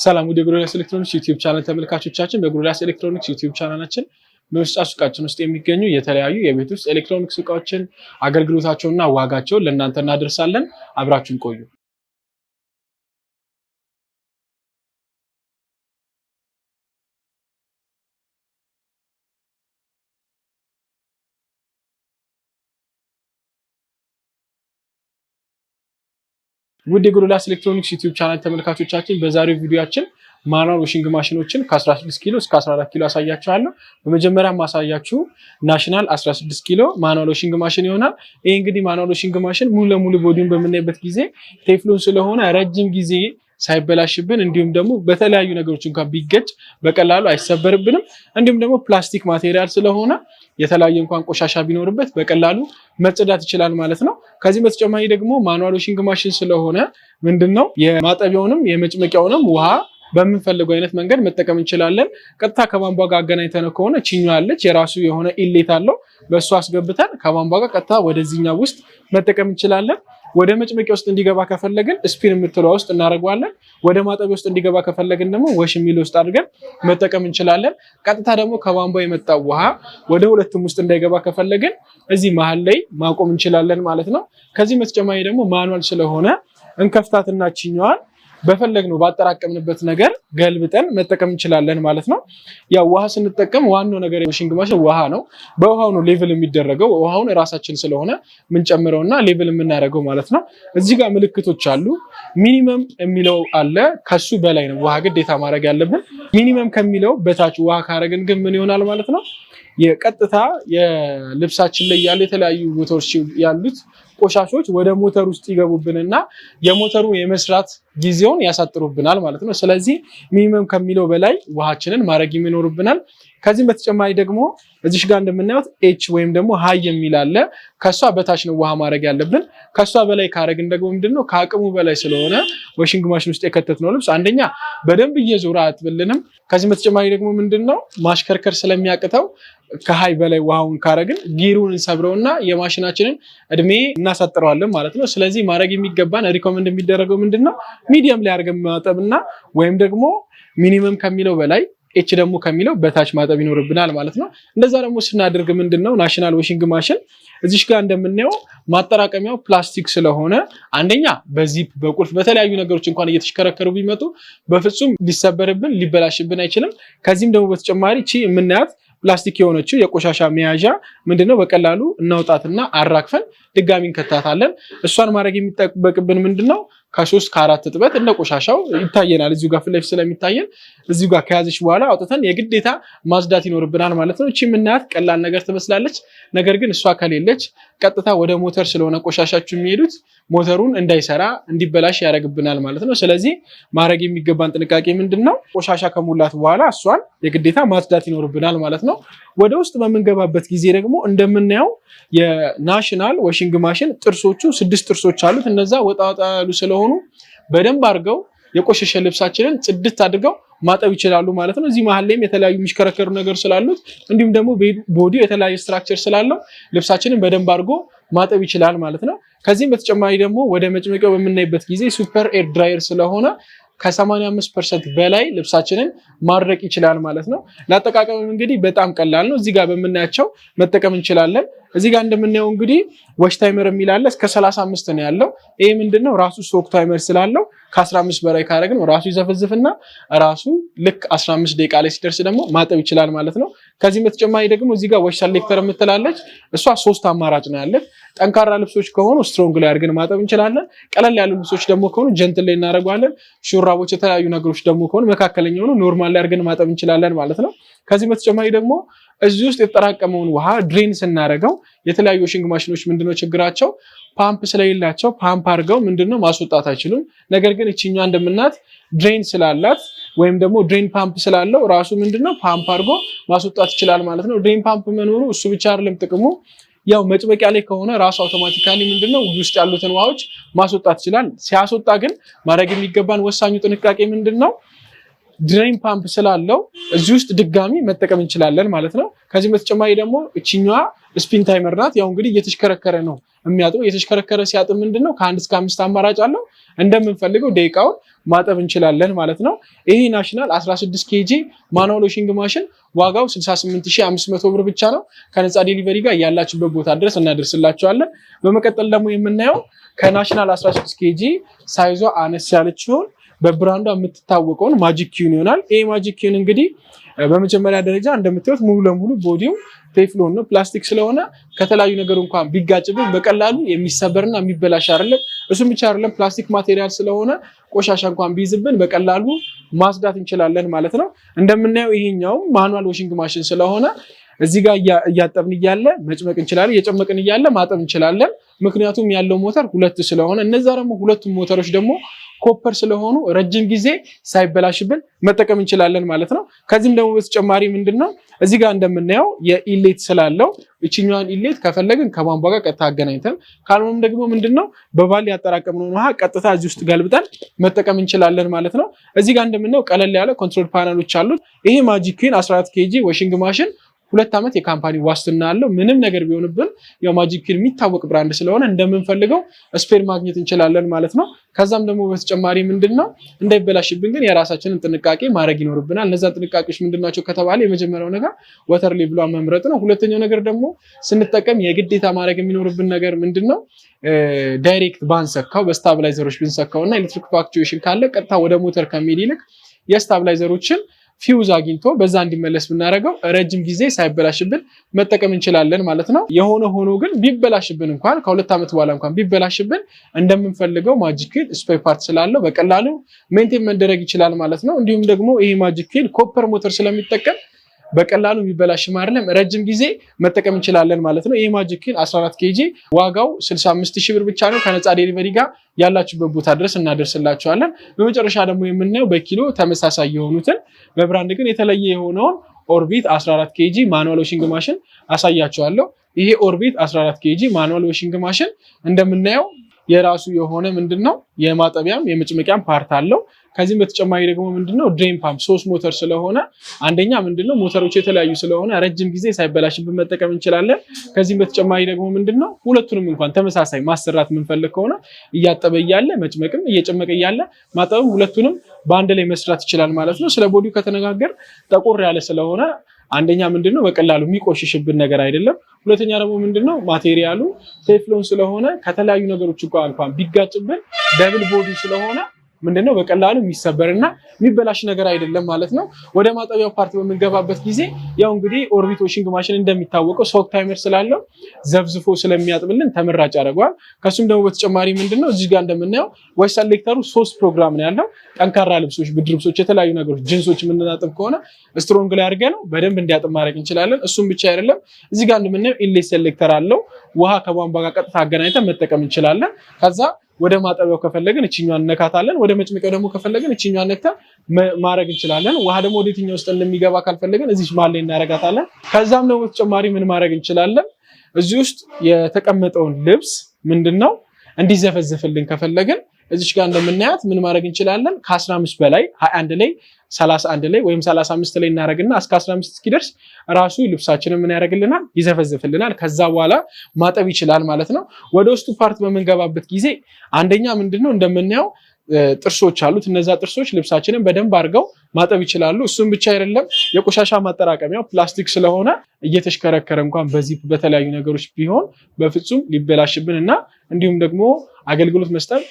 ሰላም ወደ ጎዶልያስ ኤሌክትሮኒክስ ዩቲዩብ ቻናል ተመልካቾቻችን፣ በጎዶልያስ ኤሌክትሮኒክስ ዩቲዩብ ቻናላችን በመሸጫ ሱቃችን ውስጥ የሚገኙ የተለያዩ የቤት ውስጥ ኤሌክትሮኒክስ እቃዎችን አገልግሎታቸውንና ዋጋቸውን ለእናንተ እናደርሳለን። አብራችሁን ቆዩ። ውድ የጎዶልያስ ኤሌክትሮኒክስ ዩቲዩብ ቻናል ተመልካቾቻችን፣ በዛሬው ቪዲዮአችን manual washing ማሽኖችን ከ16 ኪሎ እስከ 14 ኪሎ አሳያችኋለሁ። በመጀመሪያ ማሳያችሁ ናሽናል 16 ኪሎ manual washing machine ይሆናል። ይህ እንግዲህ manual washing machine ሙሉ ለሙሉ body ውን በምናይበት ጊዜ ቴፍሎን ስለሆነ ረጅም ጊዜ ሳይበላሽብን እንዲሁም ደግሞ በተለያዩ ነገሮች እንኳን ቢገጭ በቀላሉ አይሰበርብንም። እንዲሁም ደግሞ ፕላስቲክ material ስለሆነ የተለያየ እንኳን ቆሻሻ ቢኖርበት በቀላሉ መጽዳት ይችላል ማለት ነው። ከዚህ በተጨማሪ ደግሞ manual washing machine ስለሆነ ምንድነው የማጠቢያውንም የመጭመቂያውንም ውሃ በምንፈልገው አይነት መንገድ መጠቀም እንችላለን። ቀጥታ ከቧንቧ ጋር አገናኝተን ከሆነ ችኛ አለች፣ የራሱ የሆነ inlet አለው። በእሱ አስገብተን ከቧንቧ ጋር ቀጥታ ወደዚህኛው ውስጥ መጠቀም እንችላለን። ወደ መጭመቂያ ውስጥ እንዲገባ ከፈለግን spin የምትለዋ ውስጥ እናደርገዋለን። ወደ ማጠቢያ ውስጥ እንዲገባ ከፈለግን ደግሞ wash የሚል ውስጥ አድርገን መጠቀም እንችላለን። ቀጥታ ደግሞ ከቧንቧ የመጣው ውሃ ወደ ሁለቱም ውስጥ እንዳይገባ ከፈለግን እዚህ መሀል ላይ ማቆም እንችላለን ማለት ነው። ከዚህ በተጨማሪ ደግሞ manual ስለሆነ እንከፍታትና ችኛዋን በፈለግነው ባጠራቀምንበት ነገር ገልብጠን መጠቀም እንችላለን ማለት ነው። ያው ውሃ ስንጠቀም ዋናው ነገር washing machine ውሃ ነው። በውሃው ነው level የሚደረገው። ውሃውን እራሳችን ስለሆነ የምንጨምረውና level የምናደርገው ማለት ነው። እዚህ ጋር ምልክቶች አሉ። Minimum የሚለው አለ። ከሱ በላይ ነው ውሃ ግዴታ ማድረግ ያለብን። Minimum ከሚለው በታች ውሃ ካረግን ግን ምን ይሆናል ማለት ነው? የቀጥታ የልብሳችን ላይ ያሉ የተለያዩ ቦታዎች ያሉት ቆሻሾች ወደ ሞተር ውስጥ ይገቡብንና የሞተሩ የመስራት ጊዜውን ያሳጥሩብናል ማለት ነው። ስለዚህ minimum ከሚለው በላይ ውሃችንን ማድረግ ይኖርብናል። ከዚህም በተጨማሪ ደግሞ እዚሽ ጋር እንደምናየው H ወይም ደግሞ high የሚል አለ። ከሷ በታች ነው ውሃ ማድረግ ያለብን። ከሷ በላይ ካረግን ደግሞ ምንድነው ከአቅሙ በላይ ስለሆነ washing machine ውስጥ የከተትነው ልብስ አንደኛ በደንብ እየዞረ አያጥብልንም። ከዚህም በተጨማሪ ደግሞ ምንድነው ማሽከርከር ስለሚያቅተው ከ high በላይ ውሃውን ካረግን gear ኡን እንሰብረውና የማሽናችንን እድሜ እናሳጥረዋለን ማለት ነው። ስለዚህ ማድረግ የሚገባን recommend የሚደረገው ምንድነው medium ላይ አድርገን ማጠብና ወይም ደግሞ minimum ከሚለው በላይ H ደግሞ ከሚለው በታች ማጠብ ይኖርብናል ማለት ነው። እንደዛ ደግሞ ስናደርግ ምንድነው ናሽናል washing machine እዚሽ ጋር እንደምናየው ማጠራቀሚያው ፕላስቲክ ስለሆነ አንደኛ በዚፕ በቁልፍ በተለያዩ ነገሮች እንኳን እየተሽከረከሩ ቢመጡ በፍጹም ሊሰበርብን ሊበላሽብን አይችልም። ከዚህም ደግሞ በተጨማሪ ቺ የምናያት ፕላስቲክ የሆነችው የቆሻሻ መያዣ ምንድነው በቀላሉ እናውጣትና አራግፈን ድጋሚ እንከታታለን። እሷን ማድረግ የሚጠበቅብን ምንድነው ከ3 ከ4 እጥበት እንደ ቆሻሻው ይታየናል። እዚሁ ጋር ፊት ለፊት ስለሚታየን እዚሁ ጋር ከያዘች በኋላ አውጥተን የግዴታ ማጽዳት ይኖርብናል ማለት ነው። እቺ የምናያት ቀላል ነገር ትመስላለች። ነገር ግን እሷ ከሌለች ቀጥታ ወደ ሞተር ስለሆነ ቆሻሻችሁ የሚሄዱት ሞተሩን እንዳይሰራ እንዲበላሽ ያደርግብናል ማለት ነው። ስለዚህ ማድረግ የሚገባን ጥንቃቄ ምንድነው ቆሻሻ ከሞላት በኋላ እሷን የግዴታ ማጽዳት ይኖርብናል ማለት ነው። ወደ ውስጥ በምንገባበት ጊዜ ደግሞ እንደምናየው የናሽናል washing machine ጥርሶቹ 6 ጥርሶች አሉት። እነዛ ወጣ ወጣ ያሉ ስለሆኑ በደንብ አድርገው የቆሸሸ ልብሳችንን ጽድት አድርገው ማጠብ ይችላሉ ማለት ነው። እዚህ መሀል ላይም የተለያዩ የሚሽከረከሩ ነገር ስላሉት እንዲሁም ደግሞ body ው የተለያዩ structure ስላለው ልብሳችንን በደንብ አድርጎ ማጠብ ይችላል ማለት ነው። ከዚህም በተጨማሪ ደግሞ ወደ መጭመቂያው በምናይበት ጊዜ super air dryer ስለሆነ ከ85% በላይ ልብሳችንን ማድረቅ ይችላል ማለት ነው። ለአጠቃቀምም እንግዲህ በጣም ቀላል ነው። እዚህ ጋር በምናያቸው መጠቀም እንችላለን። እዚህ ጋር እንደምናየው እንግዲህ wash timer የሚል አለ። እስከ 35 ነው ያለው። ይሄ ምንድነው ራሱ soak timer ስላለው ከ15 በላይ ካረግነው ራሱ ይዘፈዝፍና ራሱ ልክ 15 ደቂቃ ላይ ሲደርስ ደግሞ ማጠብ ይችላል ማለት ነው። ከዚህም በተጨማሪ ደግሞ እዚህ ጋር wash selector የምትላለች እሷ 3 አማራጭ ነው ያለት። ጠንካራ ልብሶች ከሆኑ strong ላይ አድርገን ማጠብ እንችላለን። ቀለል ያሉ ልብሶች ደግሞ ከሆኑ gentle ላይ እናደርገዋለን። ሹራቦች፣ የተለያዩ ነገሮች ደግሞ ከሆኑ መካከለኛ ሆኑ normal ላይ አድርገን ማጠብ እንችላለን ማለት ነው። ከዚህ በተጨማሪ ደግሞ እዚህ ውስጥ የተጠራቀመውን ውሃ drain ስናደርገው የተለያዩ washing ማሽኖች ምንድነው ችግራቸው? ፓምፕ ስለሌላቸው ፓምፕ አድርገው ምንድነው ማስወጣት አይችሉም። ነገር ግን እቺኛ እንደምናት drain ስላላት ወይም ደግሞ drain pump ስላለው ራሱ ምንድነው ፓምፕ አድርጎ ማስወጣት ይችላል ማለት ነው። Drain pump መኖሩ እሱ ብቻ አይደለም ጥቅሙ፣ ያው መጭመቂያ ላይ ከሆነ ራሱ automatically ምንድነው ውስጥ ያሉትን ውሃዎች ማስወጣት ይችላል። ሲያስወጣ ግን ማድረግ የሚገባን ወሳኙ ጥንቃቄ ምንድነው Drain pump ስላለው እዚህ ውስጥ ድጋሚ መጠቀም እንችላለን ማለት ነው። ከዚህም በተጨማሪ ደግሞ እችኛዋ spin timer ናት። ያው እንግዲህ እየተሽከረከረ ነው የሚያጥበው። እየተሽከረከረ ሲያጥብ ምንድነው ከ1 እስከ 5 አማራጭ አለው። እንደምንፈልገው ደቂቃውን ማጠብ እንችላለን ማለት ነው። ይሄ National 16 kg manual washing machine ዋጋው 68,500 ብር ብቻ ነው። ከነፃ delivery ጋር ያላችሁበት ቦታ ድረስ እናደርስላችኋለን። በመቀጠል ደግሞ የምናየው ከ National 16 kg size ዋ አነስ ያለችውን በ brand ዋ የምትታወቀውን Magic Queen ይሆናል። ይሄ Magic Queen እንግዲህ በመጀመሪያ ደረጃ እንደምታዩት ሙሉ ለሙሉ body ው ቴፍሎን ነው፣ ፕላስቲክ ስለሆነ ከተለያዩ ነገር እንኳን ቢጋጭብን በቀላሉ የሚሰበርና የሚበላሽ አይደለም። እሱም ብቻ አይደለም፣ ፕላስቲክ material ስለሆነ ቆሻሻ እንኳን ቢይዝብን በቀላሉ ማጽዳት እንችላለን ማለት ነው። እንደምናየው ይሄኛው manual washing machine ስለሆነ እዚህ ጋር እያጠብን እያለ መጭመቅ እንችላለን፣ እየጨመቅን እያለ ማጠብ እንችላለን። ምክንያቱም ያለው ሞተር ሁለት ስለሆነ እነዛ ደግሞ ሁለቱም ሞተሮች ደግሞ copper ስለሆኑ ረጅም ጊዜ ሳይበላሽብን መጠቀም እንችላለን ማለት ነው። ከዚህም ደግሞ በተጨማሪ ምንድን ነው እዚህ ጋር እንደምናየው የ inlet ስላለው እችኛዋን inlet ከፈለግን ከቧንቧ ጋር ቀጥታ አገናኝተን፣ ካልሆነም ደግሞ ምንድነው በባሊ ያጠራቀምነውን ውሃ ቀጥታ እዚህ ውስጥ ገልብጠን መጠቀም እንችላለን ማለት ነው። እዚህ ጋር እንደምናየው ቀለል ያለ control panel ኦች አሉት። ይሄ Magic Queen 14 kg washing machine 2 ዓመት የ company ዋስትና አለው። ምንም ነገር ቢሆንብን ያው Magic Queen የሚታወቅ brand ስለሆነ እንደምንፈልገው spare ማግኘት እንችላለን ማለት ነው። ከዛም ደግሞ በተጨማሪ ምንድን ነው እንዳይበላሽብን ግን የራሳችንን ጥንቃቄ ማድረግ ይኖርብናል። እነዛ ጥንቃቄዎች ምንድናቸው ከተባለ የመጀመሪያው ነገር water level ኧን መምረጥ ነው። ሁለተኛው ነገር ደግሞ ስንጠቀም የግዴታ ማድረግ የሚኖርብን ነገር ምንድን ነው፣ direct ባንሰካው በ stabilizer ኦች ብንሰካው እና ኤሌክትሪክ fluctuation ካለ ቀጥታ ወደ ሞተር ከሚሄድ ይልቅ የ stabilizer ኦችን ፊውዝ አግኝቶ በዛ እንዲመለስ ብናደርገው ረጅም ጊዜ ሳይበላሽብን መጠቀም እንችላለን ማለት ነው። የሆነ ሆኖ ግን ቢበላሽብን እንኳን ከ2 ዓመት በኋላ እንኳን ቢበላሽብን እንደምንፈልገው Magic Queen spare part ስላለው በቀላሉ maintain መደረግ ይችላል ማለት ነው። እንዲሁም ደግሞ ይሄ Magic Queen copper ሞተር ስለሚጠቀም በቀላሉ የሚበላሽም አይደለም፣ ረጅም ጊዜ መጠቀም እንችላለን ማለት ነው። ይህ Magic Queen 14 kg ዋጋው 65 ሺህ ብር ብቻ ነው። ከነፃ delivery ጋር ያላችሁበት ቦታ ድረስ እናደርስላችኋለን። በመጨረሻ ደግሞ የምናየው በኪሎ ተመሳሳይ የሆኑትን በ brand ግን የተለየ የሆነውን Orbit 14 kg manual washing machine አሳያችኋለሁ። ይሄ Orbit 14 kg manual washing machine እንደምናየው የራሱ የሆነ ምንድነው የማጠቢያም የመጭመቂያም part አለው። ከዚህም በተጨማሪ ደግሞ ምንድነው drain pump ሶስት ሞተር ስለሆነ አንደኛ ምንድነው ሞተሮች የተለያዩ ስለሆነ ረጅም ጊዜ ሳይበላሽብን መጠቀም እንችላለን። ከዚህም በተጨማሪ ደግሞ ምንድነው ሁለቱንም እንኳን ተመሳሳይ ማሰራት የምንፈልግ ከሆነ እያጠበ እያለ መጭመቅም እየጨመቀ እያለ ማጠብም ሁለቱንም በአንድ ላይ መስራት ይችላል ማለት ነው። ስለ body ው ከተነጋገርን ጠቆር ያለ ስለሆነ አንደኛ ምንድነው በቀላሉ የሚቆሽሽብን ነገር አይደለም። ሁለተኛ ደግሞ ምንድነው material ኡ ቴፍሎን ስለሆነ ከተለያዩ ነገሮች እንኳን ቢጋጭብን double body ስለሆነ ምንድነው በቀላሉ የሚሰበርና የሚበላሽ ነገር አይደለም ማለት ነው። ወደ ማጠቢያው part በምንገባበት ጊዜ ያው እንግዲህ Orbit washing machine እንደሚታወቀው soak timer ስላለው ዘፍዝፎ ስለሚያጥብልን ተመራጭ ያደርገዋል። ከሱም ደግሞ በተጨማሪ ምንድነው እዚህ ጋር እንደምናየው wash selector ኡ ሶስት ፕሮግራም ነው ያለው። ጠንካራ ልብሶች፣ ብርድ ልብሶች፣ የተለያዩ ነገሮች፣ ጅንሶች የምናጥብ ከሆነ strong ላይ አድርገን በደንብ እንዲያጥብ ማድረግ እንችላለን። እሱም ብቻ አይደለም፣ እዚህ ጋር እንደምናየው inlet selector አለው። ውሃ ከቧንቧ ጋር ቀጥታ አገናኝተን መጠቀም እንችላለን። ከዛ ወደ ማጠቢያው ከፈለግን እችኛዋን እነካታለን። ወደ መጭመቂያው ደግሞ ከፈለግን እችኛዋን ነክተን ማድረግ እንችላለን። ውሃ ደግሞ ወደ የትኛው ውስጥ እንደሚገባ ካልፈለግን እዚች መሀል ላይ እናረጋታለን። ከዛም ደግሞ በተጨማሪ ምን ማድረግ እንችላለን? እዚህ ውስጥ የተቀመጠውን ልብስ ምንድነው እንዲዘፈዘፍልን ከፈለግን እዚች ጋር እንደምናያት ምን ማድረግ እንችላለን? ከ15 በላይ 21 ላይ፣ 31 ላይ ወይም 35 ላይ እናደርግና እስከ 15 እስኪደርስ ራሱ ልብሳችንን ምን ያደርግልናል? ይዘፈዝፍልናል። ከዛ በኋላ ማጠብ ይችላል ማለት ነው። ወደ ውስጡ part በምንገባበት ጊዜ አንደኛ ምንድነው እንደምናየው ጥርሶች አሉት። እነዛ ጥርሶች ልብሳችንን በደንብ አድርገው ማጠብ ይችላሉ። እሱም ብቻ አይደለም፣ የቆሻሻ ማጠራቀሚያው ፕላስቲክ ስለሆነ እየተሽከረከረ እንኳን በዚህ በተለያዩ ነገሮች ቢሆን በፍጹም ሊበላሽብን እና እንዲሁም ደግሞ አገልግሎት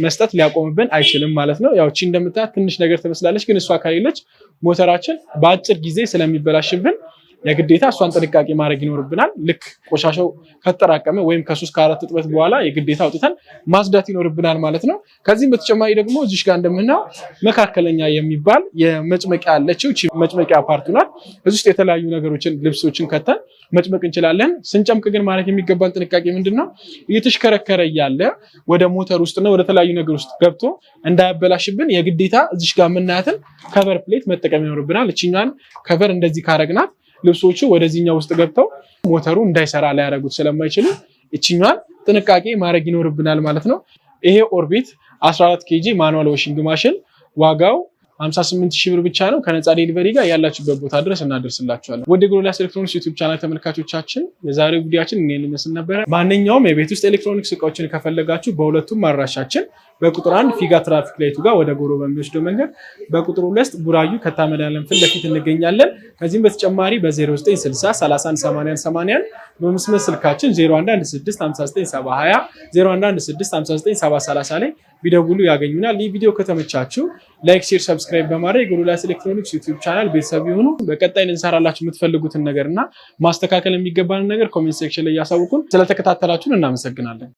መስጠት ሊያቆምብን አይችልም ማለት ነው። ያው እቺ እንደምታያት ትንሽ ነገር ትመስላለች፣ ግን እሷ ከሌለች ሞተራችን በአጭር ጊዜ ስለሚበላሽብን የግዴታ እሷን ጥንቃቄ ማድረግ ይኖርብናል። ልክ ቆሻሻው ከተጠራቀመ ወይም ከ3 ከ4 እጥበት በኋላ የግዴታ አውጥተን ማጽዳት ይኖርብናል ማለት ነው። ከዚህም በተጨማሪ ደግሞ እዚሽ ጋር እንደምናየው መካከለኛ የሚባል የመጭመቂያ አለችው። መጭመቂያ part ኡ ናት። እዚህ ውስጥ የተለያዩ ነገሮችን ልብሶችን ከተን መጭመቅ እንችላለን። ስንጨምቅ ግን ማለት የሚገባን ጥንቃቄ ምንድን ነው? እየተሽከረከረ እያለ ወደ ሞተር ውስጥና ወደ ተለያዩ ነገር ውስጥ ገብቶ እንዳያበላሽብን የግዴታ እዚሽ ጋር የምናያትን cover plate መጠቀም ይኖርብናል። እችኛን cover እንደዚህ ካረግናት ልብሶቹ ወደዚህኛው ውስጥ ገብተው ሞተሩ እንዳይሰራ ሊያደርጉት ስለማይችሉ እችኛዋን ጥንቃቄ ማድረግ ይኖርብናል ማለት ነው። ይሄ Orbit 14 kg manual washing machine ዋጋው 58 ሺህ ብር ብቻ ነው። ከነፃ delivery ጋር ያላችሁበት ቦታ ድረስ እናደርስላችኋለን። ውድ ጎዶልያስ ኤሌክትሮኒክስ YouTube channel ተመልካቾቻችን፣ የዛሬው ቪዲዮአችን ይህን ይመስል ነበረ። ማንኛውም የቤት ውስጥ ኤሌክትሮኒክስ እቃዎችን ከፈለጋችሁ በሁለቱም አድራሻችን በቁጥር 1 ፊጋ traffic light ኡ ጋር ወደ ጎሮ በሚወስደው መንገድ፣ በቁጥር 2 ቡራዩ ከታመዳለን ፊት ለፊት እንገኛለን። ከዚህም በተጨማሪ በ0960 31 81 81፣ በመስመር ስልካችን 0116 59 720፣ 0116 59 730 ላይ ቢደውሉ ያገኙናል። ይህ ቪዲዮ ከተመቻችሁ like፣ share፣ subscribe በማድረግ የጎዶልያስ ኤሌክትሮኒክስ YouTube channel ቤተሰብ ይሁኑ። በቀጣይ እንሰራላችሁ የምትፈልጉትን ነገር እና ማስተካከል የሚገባንን ነገር comment section ላይ ያሳውቁን። ስለተከታተላችሁን እናመሰግናለን።